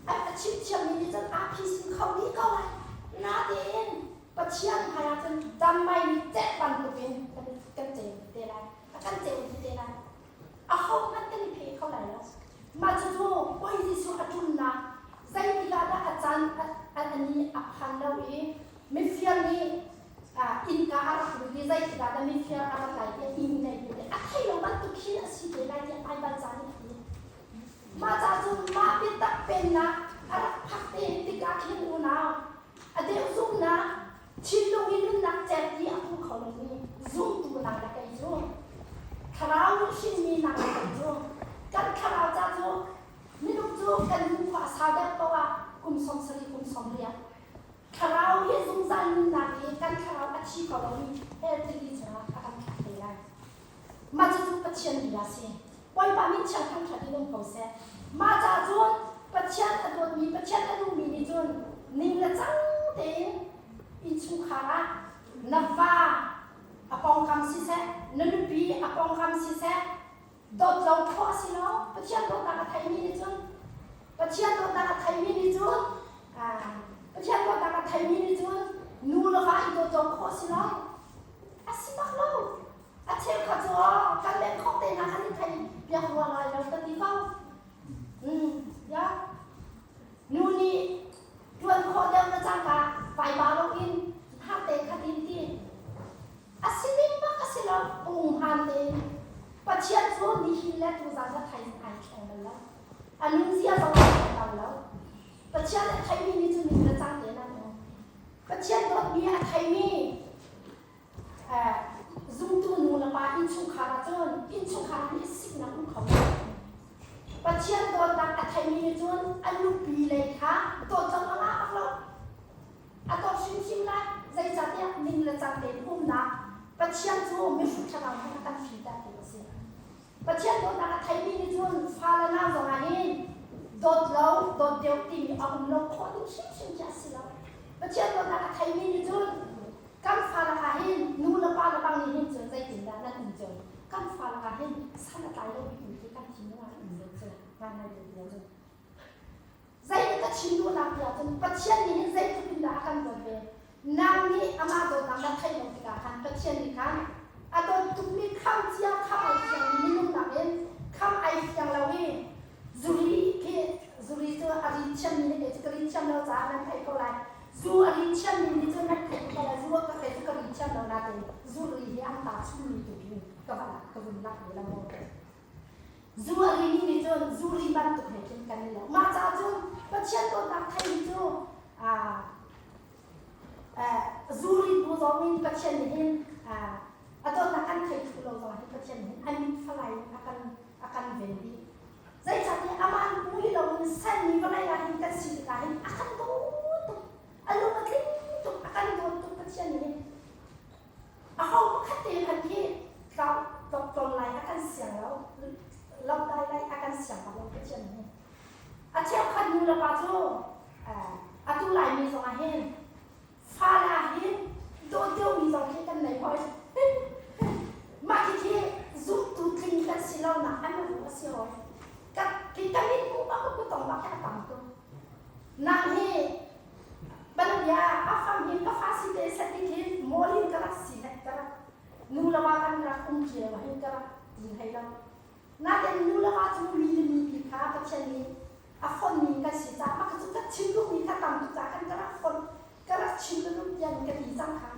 A chim thiammi nih cun aa phisin kho dih ko lai. Natein Pathian hmai ah cun damai nih celh bantukin kan kan ceu te lai. A kan ceu dih te lai. Ahohmanh kan i phe kho lai lo. Mah cucu Bawi Jesuh a ṭumnak zeitik ah dah a caan a ni a phan lo i mifir nih innka a rak lut i zeitik ah dah mifir a rat lai tiah inn nei te a thei lo bantuk khin a si te lai tiah Baibal ca nih a ti. Mah ca cu mah biatak pennak a rak phak te tikah khin unau a deuh zumhnak thinlung i nunnak cek i a hmu kho lomi zumtu nang le kei cu thlarau nih hrinmi nang le kei cu kan thlarau ca cu minung cu kan nunkhua a sau deuh paoh ah kum 70 kum 80 thlarau hi zungzal nunnak i kan thlarau a thi ko lomi hell tili chungah a kan thlak te lai. Mah cucu Pathian bia a si. Bawipa min thiang thangṭhat in um ko seh. Mah caah cun Pathian a dawtmi, Pathian a duhmi nih cun ning le cang tein innchungkhar ah na va a pawngkam siseh, na nupi a pawngkam siseh, dawt lo khawh a si lo. Pathian dawtnak a theimi nih cun Pathian dawtnak a theimi nih cun Pathian dawtnak a theimi nih cun nu le va i dawt lo khawh a si lo. A si bak lo. A cheukhat cu kan leng khawh te hna kan i thei piak rua lai lo ka ti ko. Ya. Nu nih tuan khawh deuh na cangka vaiba lo in har te khat in ti. A si ning bak a si lo. Ung han tein Pathian cu nihin le tuzan la thai ai thleng bal lo. A nunzia zong ai thleng lo. Pathian a theimi nih cun ning le cang te nan um. Pathian dawtmi a theimi zumtu nu le pa innchungkhar ahcun innchungkhar nih siknak um kho lo. Pathian dawtnak a theimi nih cun a nupi lei kha dawt lo a ngah bak lo. A dawt hrimhrim lai. Zeicahtiah ning le cang tein umnak Pathian cu mihrut thlarau hmanh a kan fimter tu a si. Pathian dawtnak a theimi nih cun fa le nau zong ah hin dawt lo, dawt deuh timi a um lo khawh ding hrimhrim khi a si lo. Pathian dawtnak a theimi nih cun kan fa lakah hin nu le pa le bang nih hin cun zeitindah nan um cio? Kan fa lakah hin san a tlai lomi tu khi kan thinlung ah um lo cu ngai ngai te cun. Zei ka chim duhnak ti ahcun Pathian nih hin zeitluk in dah a kan dawt ve. Nang nih amah dawtnak na theih lo tikah khan Pathian nih khan a dawt tukmi khamcia khamh ai Zuri hi an ta chungmi tu hin ka va ka vun lak ve la maw. Zu a rimi nih cun zuri bantuk he khin kan i lo. Mah caah cun Pathian dawtnak theimi cu zuri bu zong in Pathian nih hin a dawtnak kan thei thlu lo zong hin Pathian nih hin a mit falai in a kan ven dih. Zeicahtiah amah mui loin sermi vawlei ah hin kan si tikah hin a kan dawt tuk. A lung a tling tuk, a kan dawt tuk Pathian nih hin. Aho pakhat te hmanh hi tlau tlawm lai a kan siang lo, lodai lai a kan siang bak lo Pathian nih hin. A cheukhat nu le pa cu atu Laimi zong ah hin fale ah hin dawt deuhmi zong khi kan nei hoi. Mah khi zumtu tling kan si lonak an ruh a si hoi. Ka khi ka mit hmuh bak ka tong bak hi a tam tuk. Nang hi banbia a fam hi ka fa si te sati khi molin ka rak si he ka rak nu le va kan rak um ṭi lo hin ka rak ti hlei lo. Nain nu le va cu mi le mi pi kha Pathian nih a fonmi kan si caah mah cu ka chim duhmi kha tam tuk caah kan ka rak fon ka rak chim lu tiang ka ti cang kha.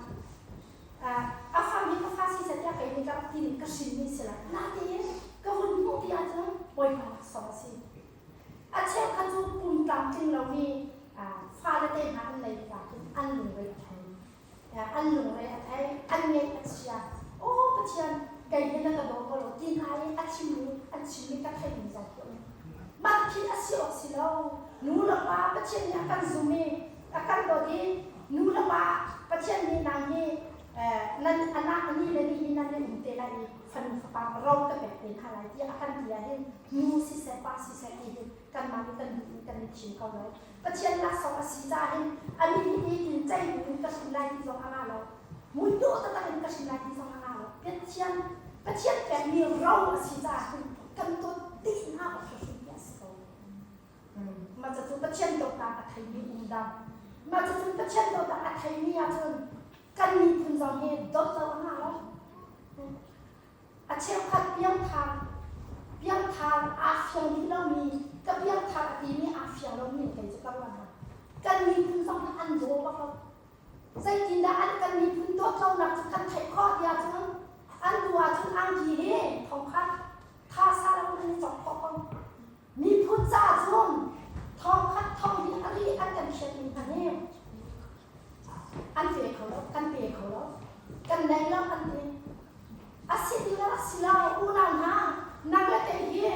A fam hi ka fa si seh tiah kei nih ka rak ti ning ka hrinmi si lo. Nain ka vun hmuh ti ahcun Bawipa laksawng a si. A cheukhat cu pum tlamtling lomi fale te hna an nei tikah khin an lungre a thei. An lungre a thei, an ngeih a chia. Aw Pathian, kei hi na ka daw ko lo ti hna i a chimmi an chimmi ka theihmi zong khi um. Mah khi a si awk si lo. Nu le pa Pathian nih a kan zum i a kan dawt i nu le pa Pathian nih nang hi nan anak ni le ni hi nan i um te lai i fanu fapa ro ka pek te hna lai tiah a kan ti ahhin nu siseh pa siseh ti hi kanmah nih kan duh in kan i thim ko lo. Pathian laksawng a si caah hin a min hi tin cei bu in ka hrim lai ti zong a ngah lo. Mui dawh taktak in ka hrim lai ti zong a ngah lo. Pathian Pathian pekmi ro a si caah hin kan dawt dih hna awk hrimhrim ti a si ko. Mah cu Pathian dawtnak a theimi um dang. Mah cu Pathian dawtnak a theimi ahcun kan miphun zong hi dawt lo a ngah lo. A cheukhat piangthar piangthar aa fiang dih lomi ka piangthar a timi aa fiang lomi kei cu ka ruah hna. Kan miphun zong hi an daw bak lo. Zeitindah an kan miphun dawt lonak cu kan theih khawh ti ahcun an duh ahcun angki hi thongkhat tha sa lo in an i cawk khawh ko. Miphun caah cun thongkhat thong hi a ri an kan thianmi hna hi an pe kho lo, kan pe kho lo. Kan nei lo an ti. A si ti lo, a si lo, unau hna, nang le kei hi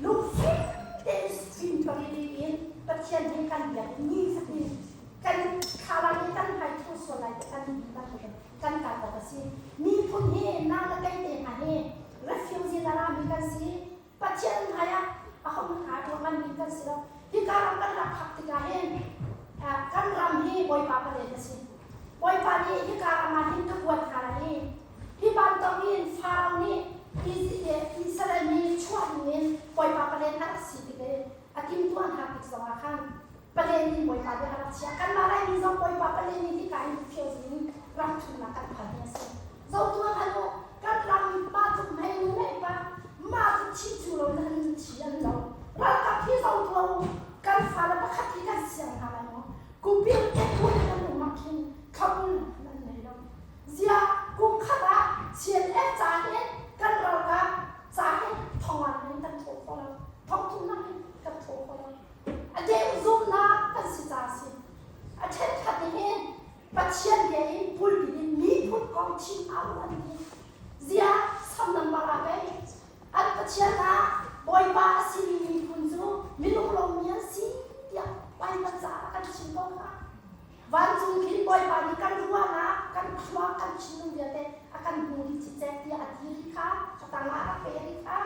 lungfim tein fim parili in Pathian hi kan biak i ni fatin kan thlarau hi kan hmai thu sual lai ti kan bantukin kan kal awk a si. Miphun hi nang le kei te hna hi refugee la rami kan si. Pathian hmai ah a hong hnga nganmi kan si lo. Hika ram kan rak phak tikah hin kan ram hi Bawipa palen a si. Bawipa nih hika ram ah hin ka kuat hna lai i hi bantukin Faro nih Israel mi chuah dingin Bawipa palen a rak si tik i a timhtuah hna tik zongah khan palen in Bawipa nih a rak chiah. Kanmah Laimi zong Bawipa palen in hika in refugee in ram thumnak kan phan hi a si. Zotu an u, kan ram pa cu hmei nu nei pa, ma cu thi cu lo in an thi an lo. Ralkap hi zotu u, kan fale pakhat hi kan siang hna lai maw? Kupil te kun an um ah khin thlopul nan nei lo. Zia kum khat ah CNF ca hin kan ralkap ca hin thongan hin kan thawh kho lo. Thong thumnak hin kan thawh kho lo. A deu zumnak kan si ca si. A ṭhenkhat nih hin Pathian bia in pulpit in miphun kong chim au an ti. Ziah sam number ah pei an Pathian ah Bawipa a simi miphun cu minung lomi an si tiah Baibal caah kan chim ko kha. Vancung khin Bawipa nih kan ruahnak, kan thluak, kan thinlung vialte a kan hmu dih cicek tiah a ti rih kha, a tangah a rak pe rih kha.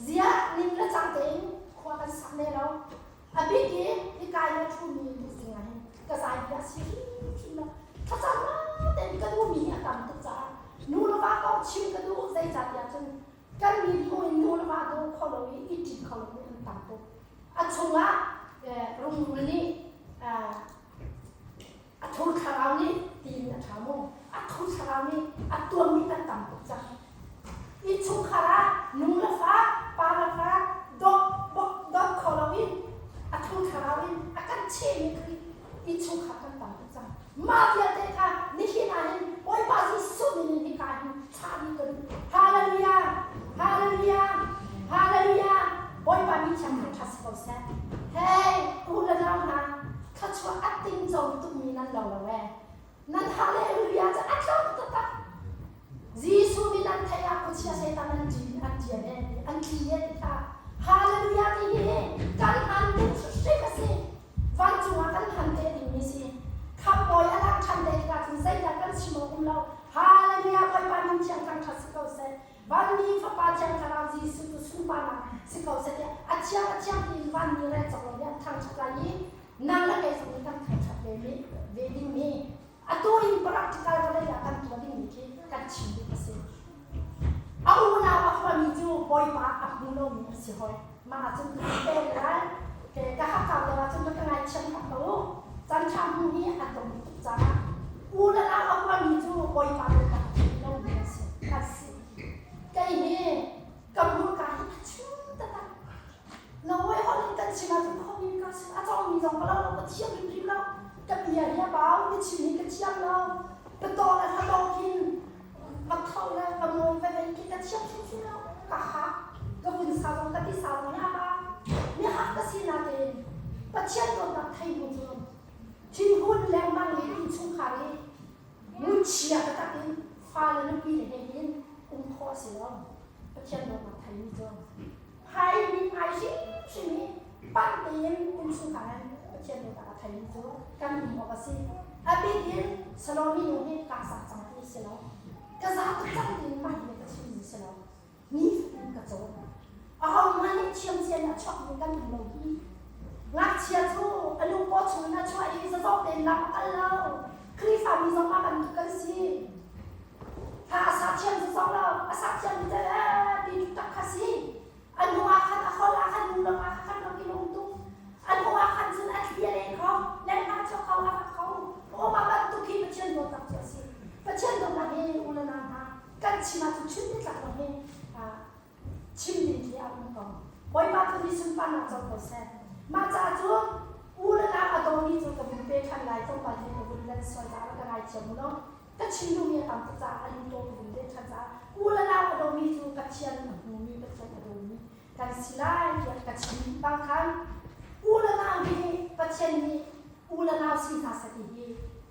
Ziah ning le cang tein khua kan sak ne lo. A bik i hika i a ṭhumi tuzing ah hin ka zai bia si hrimhrim lo. Thlacam tein ka duhmi hi a tam tuk caah nu le va kong chim ka duh zeicahtiah cun kan miphun in nu le va daw kho lo i i ṭi kho lomi an tam tuk. A chungah rungrul nih a thur thlarau nih tiin a ṭha mu a thur thlarau nih a tuammi kan tam tuk cang innchungkhar ah nu le fa pa le fa dawt dawt kho loin a thur thlarau in a kan chehmi khi innchungkhar kan tam tuk cang mah vialte kha nihin ah hin Bawipa Jesuh min in Nan lo lo ee. Nan hallelujah cu a tlawm taktak. Jesuh min an theih ah khuachia Satan an ṭi an ṭian ee an tli ee ti kha hallelujah ti hi kan hman ding hrimhrim a si. Vancung ah kan hman te dingmi si. Khamhbawi a lang ṭhan te tikah cun zeidah kan chim awk um lo. Hallelujah Bawipa min thiang thangṭhat si ko seh. Vanmi Fapa Thiang Thlarau Jesuh cu sunparnak si ko seh tiah a thiang a thiang tiin vanmi rel cawk lo nih an thangṭhat lai i nang le kei zong nih kan thangṭhat ve mi ve dingmi atu in practical vawlei ah kan tuah dingmi khi kan chim ding a si. A unau a khuami cu Bawipa a hmu lomi a si hoi. Mah ahcun ka pek lai. Ke ka hakkau deuh ahcun ka ngaithiam hram ko u. Caan ṭha hmu hi a tlawm tuk caah u le nau a huami cu Bawipa nih a hmu lomi a si. A si. Kei hi ka hmurka hi a chim taktak. Norway holh in kan chim ahcun khuami ka si. A cawngmi zong ka lo lo, ka thiam hrimhrim lo. Ka bia hi a bau, ka chim hi ka thiam lo. Ka taw le ka taw khin ka tho le ka mawi ve ve khi ka thiam hrimhrim lo. Ka hak, ka vun sa zong ka ti sa zong hi a ba. Mi hak ka si natein Pathian dawtnak thei hnu cu thinhun lengmang i innchungkhar i muchia taktak in fale nupi le he hin um khawh a si lo. Pathian dawtnak theimi cu hai mi ai hrimhrim i panh tein innchungkhar in Pathian dawtnak a theimi cu kan um awk a si. A bik in Salomi nu hi kaa sak cang ti si lo. Ka za tuk cang tiin mah hi ka chimmi si lo. Nifatin ka cawn. Ahohmanh nih thiamcia in a chuakmi kan um lo hi. Ngakchia cu a nu paw chung in a chuah i zazawk tein lam a kal lo. Khrihfami zong mah bantuk kan si. Hla a sa thiam zazawk lo, a sa thiam mi cu ee ti tak kha si. A nu ah khan a holh ah khan nu lam ah khan rak i lung tuk. A nu ah khan cun a thli a leng kho, lengah chuak kho, a fak kho. Aw mah bantuk hi Pathian dawtnak cu a si. Pathian dawtnak hi u le nau hna kan chim ahcun chim nitlak lo hi chim ding khi a um ko. Bawipa tu nih sunparnak co ko seh. Mah caah cun u le nau a dawmi cu ka vun pe ṭhan lai tlawmpal te ka vun lan sual caah ka ngaithiam u law ka chim duhmi a tam tuk caah a lungtaw ka vun leh ṭhan caah u le nau a dawmi cu Pathian a hmumi Pathian a dawmi kan si lai tiah ka chim bang khan u le nau hi Pathian nih u le nau si hna seh ti hi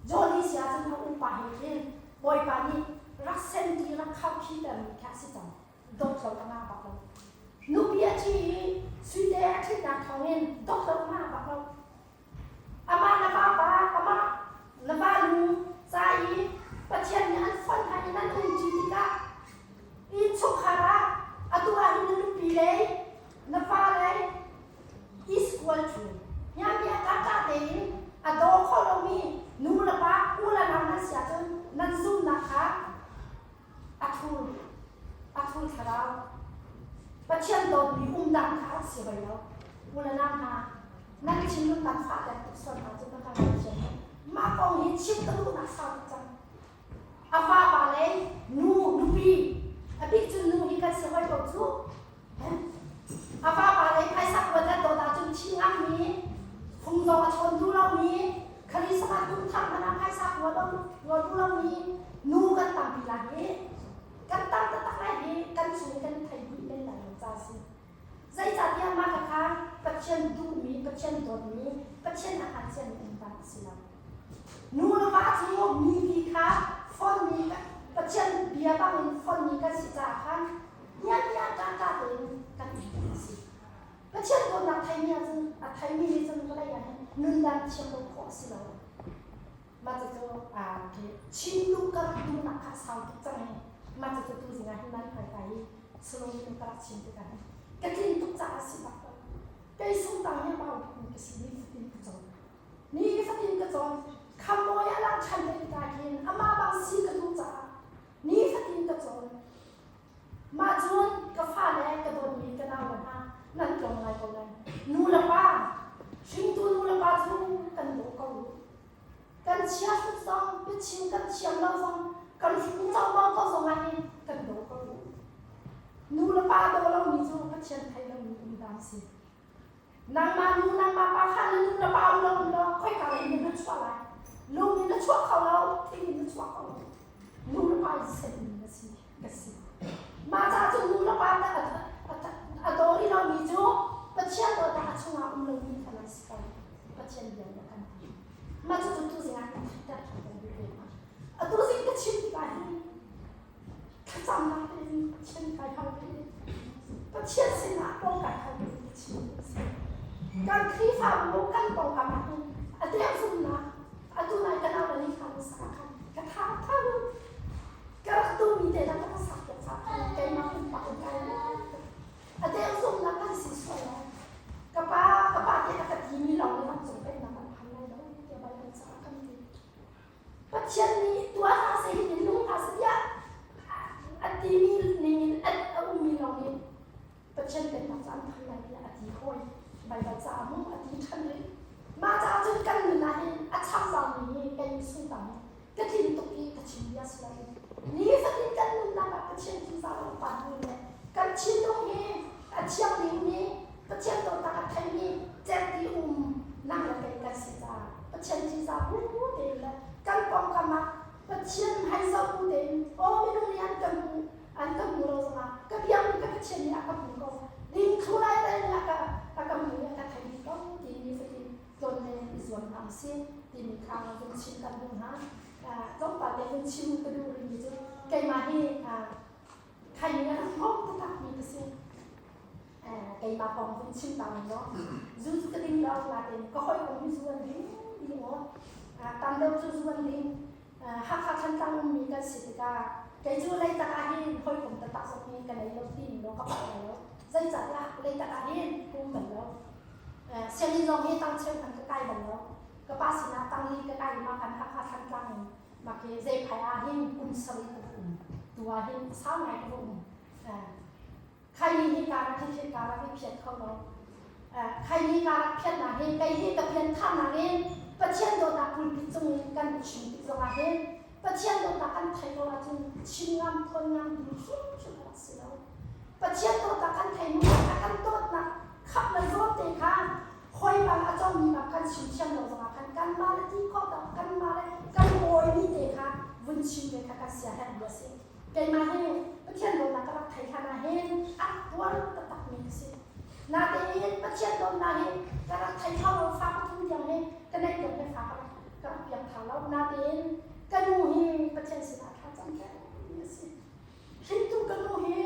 Johnny si ahcun a upa he khin Bawipa nih rak sen ti rak khaukhiter mi kha a si cang. Dawt lo ka ngah bak lo. Nupi a thi i suite a ṭhitnak thawngin dawt lo ka ngah bak lo. Amah na vapa, amah na vanu ca i Pathian nih an fonh hna i nan umṭi tikah innchungkhar ah atu ah hin na nupi lei, na fa lei is equal to Hniami a kah tein a daw kho lomi nu le pa, u le nau nan si ahcun nan zumnak kha a thur, a thur thlarau. Pathian dawtmi umdang kha an si hoi lo. U le nau hna, nan thinlung kan fahter tuk sual hna cu ka ngaithiam. Mah kong hi chim ka duhnak sau tuk cang. A vapa le nu, nupi, a bik cun nu hi kan si hoi ko cu. A vapa lei phaisa kuat le dawt ahcun thi ngammi, fung zong a chawn duh lomi, Christmas kum thar hmanh ah phaisa kua duh lomi nu kan tampi lai hi. Kan tam taktak lai hi kan chung i kan thei dih men lai lo ca a si. Zeicahtiah mah khakha Pathian duhmi, Pathian dawtmi, Pathian a hngalciami um a si lo. Nu le va cu mipi kha fonmi Pathian bia bangin fonmi kan si caah khan Ngiangia ṭahṭah tein kan um a si. Pathian dawtnak theimi ahcun a theimi nih cun vawlei ah hin nundan thiam lo khawh a si lo. Mah cucu Chin duh ka rak duhnak kha a sau tuk cang i mah cucu tuzing ah hin nan hmaika i Solomon ka rak chim tikah hin ka tlin tuk caah a si bak lo. Kei sungtang hi a bau tukmi ka si nifatin ka cawn. Nifatin ka cawn. Khambawi a lang ṭhan te tikah hin amah bang si ka duh caah nifatin ka cawn. Mah cun ka fale ka dawtmi ka naule hna nan tlawng ngai ko lai. Nu le pa, hringtu nu le pa cu kan daw ko u. Kan chia hrut zong, biachim kan thiam lo zong, kan hrum cangmang ko zong ah hin kan daw ko u. Nu le pa daw lomi cu Pathian thei lomi um dang si. Nangmah nu, nangmah pa kha na nu na pa um lo um law khoika in na chuah lai. Lung in na chuah kho lo, thing in na chuah kho lo. Nu le pa in sermi na si, ka si. Mah caah cun nu le pa a daw rih lomi cu Pathian dawtnak a chungah um lomi kha nan si ko. Pathian bia nih a kan ti. Mah cucu tuzing ah kan theih. Thlacamnak tein Pathian kai hal ve. Pathian sinah kong kai hal ve ka chim a si. Kan Khrihfabu kan pawngkam ah hin a deu zumnak atu nai ka nau le ni kha na sak khan ka tha tha ka rak duhmi te la ka sak piak ca khan keimah pumpak in kai a deu zumnak kan si sual lai. Ka pa ka pa te a ka timi lawng nih vancung pennak kan phan lai lo tiah Baibal caah kan ti. Pathian nih tuah hna seh hi in nung hna seh tiah a timi ning in a ummi lawng nih Pathian pennak cu an phan lai tiah a ti hawi. Baibal caah mu a ti ṭhan rih. Mah caah cun kan nun ah hin a chambangmi hi kei sungtang hi ka tlin tuk i ka chim bia si loin nifatin kan nunnak ah Pathian ṭihzah le upat mi le kan thinlung hi a thianghlim mi Pathian dawtnak a theimi cerhti um nang le kei kan si caah Pathian ṭihzah bu tein le kan pawngkam ah Pathian hmai zoh bu tein aw minung nih an kan hmu an kan hmu lo zongah ka biakmi ka Pathian nih a ka hmu ko ding thlu lai lai nih a ka a ka hmu i a ka thei dih ko ti nifatin tlawnlen i zuam hna usih timi kha vun chim kan duh hna. Tlawmpal te vun chim ka duh rihmi cu keimah hi khaini a rak hmawm taktakmi ka si. Keimah kong vun chim ta ning law zu cu ka ding lo nain ka hawikom hi zu an ding dih maw tam deuh cu zu an ding. Hakha Thantlang ummi kan si tikah kei cu Leitak ah hin hawikom taktak zong hi ka nei lo timi law ka palh lo. Zeicahtiah Leitak ah hin ka um bal lo. Sianginn zong hi tangcheu hmanh ka kai bal lo. Ka pa sinah tangli ka kai ma kan Hakha Thantlang in mak hi zeiphai ah hin kum sarih ka va um. Tu ah hin sau ngai ka va um. Khaini hi ka rak hi ka rak i phiat kho lo. Khaini ka rak phiat na hi kei hi ka pian than in Pathian dawtnak pulpit cung in kan chim tik zongah hin Pathian dawtnak kan theih lo ahcun chim ngam thawn ngam ding hrimhrim a rak si lo. Pathian dawtnak kan thei hnu ah a kan dawtnak khap le zawn te kha hoi bang a comi bang kan chim thiam lo zongah khan kanmah le ti khawh tak kanmah le kan awimi te kha vun chim ve kha kan siaherhmi a si. Keimah hi Pathian dawtnak ka rak thei hlan ah hin a tuar taktakmi ka si. Natein Pathian dawtnak hi ka rak thei kho lo fa pathum tiang hi ka neih tiang hi fa ka rak ka rak piang thar lo. Natein ka nu hi Pathian sinah thla cam peng a si. Hringtu ka nu hi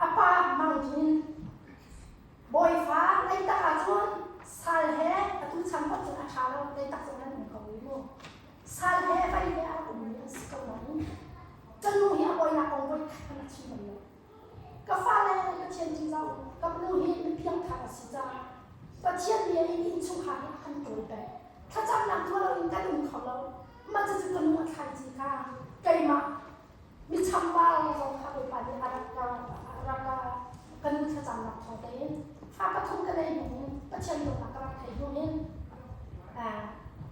a pa mang hin bawifa leitak ahcun sal he atu chan hmanh cun a ṭha lo leitak zong nan um ko i mu sal he vai he a rak ummi an si ko nain ka nu hi a bawinak kong voi khat hmanh a chim bal lo ka fale Pathian ṭihzah u ka nu hi mipiangthar a si caah Pathian bia in innchungkhar hi a kan ṭawl peng thlacamnak tuah loin kan um kho lo mah cucu ka nu a thlaici kha keimah Mi chambau zong kha Bawipa nih a rak ka rak ka ka nu thlacamnak thawng tein fa pathum ka nei hnu in Pathian dawtnak ka rak theih hnu in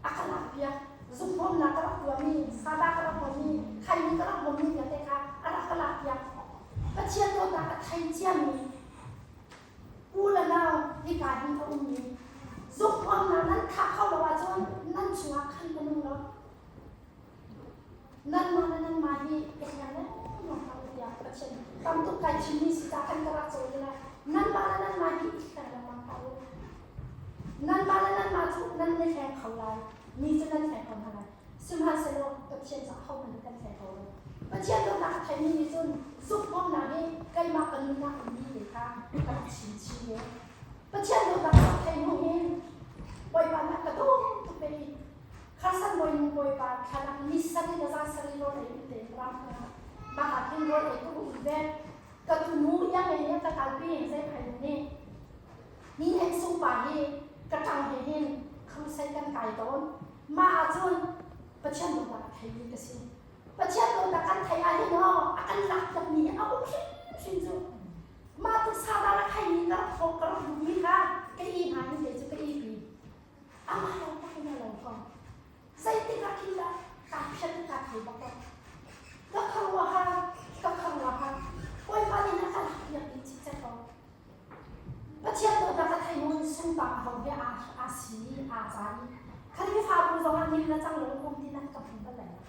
a ka lakpiak zumhawmnak ka rak tuahmi sada ka rak hmami khaini ka rak hmami vialte kha a rak ka lakpiak Pathian dawtnak a thei ciami u le nau hika hi a ummi zumhawmnak nan thah kho lo ahcun nan chungah khan ka nung lo Nanmah le nanmah hi i hleng lengmang hlah u tiah Pathian tam tuk kai chimmi si caah khan ka rak cawn lai. Nanmah le nanmah hi i hleng lengmang hlah u. Nanmah le nanmah cu nan i hleng kho lai. Mi cu nan hleng kho hna lai. Sihmanhsehlaw Pathian cu ahohmanh kan hleng kho lo. Pathian dawtnak a theimi nih cun zumhawmnak hi keimah ka nunnak ummi te kha ka rak chim chin ve. Pathian dawtnak ka rak thei hnu hin Bawipa nih a ka dawt tuk ve i Kharsan bawi bawipa thlalak ni sarih le zan sarih rawl ei in tein ram mah ah khin rawl ei ka um ve ka tunu iang ei nih ka kalpi zei phai nih ni heng sung pa hi ka ṭang he hin crusade kan kai tawn mah ah cun Pathian dawtnak a theimi ka si Pathian dawtnak kan thei ah hin ho a kan lak piakmi hi a um hrimhrim cu mah tu sada la khai ni ka rak thawk ka rak duhmi kha ka i hna hin te cu ka i pi Amah lawng tak in a lo ko. Zeitik ah khin dah kaa phiat i kaa thei bak ko. Ka khuaruahhar, ka khuaruahhar. Bawipa nih a ka lakpiak dih cikcek ko. Pathian dawtnak a thei mun sungtang a ho he aa si i aa caan i Khrihfabu zong ah nim le cang lo um ti nan ka hmu bal lai lo.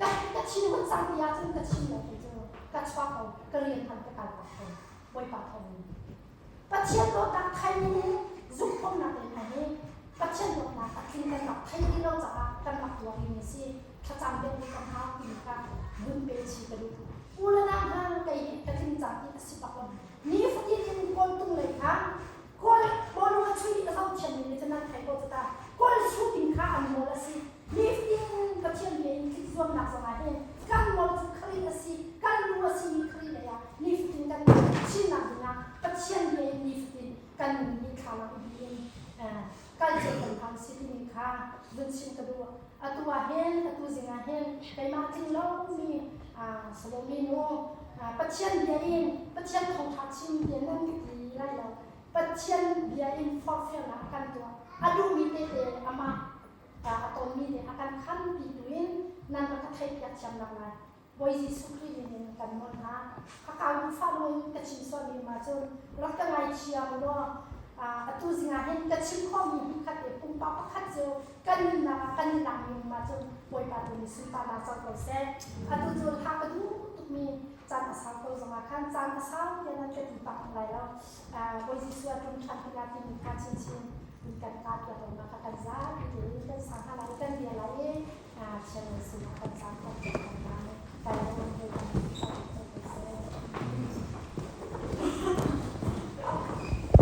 Ka ka thin hun cang ti ahcun ka chim lo kei cu ka chuak ko, ka rian hman ka kal tak ko. Bawipa thawng in. Pathian dawtnak thei in zumhawmnak in a hi Pathian dawtnak a tling kan rak thei rih lo caah kan rak tuar rihmi a si. Thlacam deuh nih kan hau timi kha vun pe chi ka duh. U le nau hna kei hi ka tling cang ti a si bak lo. Nifatin in kawl tung lei kha kawl bawlung a chuih a zohthiam mi nih cun nan thei ko cu ta. Kawl shooting kha an nawl a si. Nifatin Pathian bia in tlik zuamnak zong ah hin kan nawl cu Khrih a si, kan lu a simi Khrih lei ah nifatin kan chinnak dingah Pathian bia in nifatin kan nun nih thlalang i bi in kal cio kan hau si timi kha vun chim ka duh. Atu ah hin, atu zing ah hin keimah tling lomi Salomi nu Pathian bia in Pathian thawngṭha chim tiah nan ka ti lai lo. Pathian bia in forhfialnak a kan tuah. A duhmi tete amah a tonmi nih a kan khanpi tu in nan rak ka theihpiak thiamnak lai. Bawi Jesuh Khrih min in kan nawl hna. Hakau duhfah loin ka chim sualmi um ahcun rak ka ngaithiam law atu zing ah hin ka chim khawhmi hi khat i pumpak pakhat cu kan nunnak ah kan i lakmi um ahcun Bawipa tu nih sunparnak co ko seh. Atu cu hla ka duh tukmi caan a sau ko zongah khan caan a sau tiah nan ka ti pah lai lo. Bawi Jesuh a tlung ṭhan tikah timi kha chinchin kan ka piak lo ma kha kan zapi tein kan sang hna lai i kan bia lai i Thian nan sinah kan zaam kan piak lai.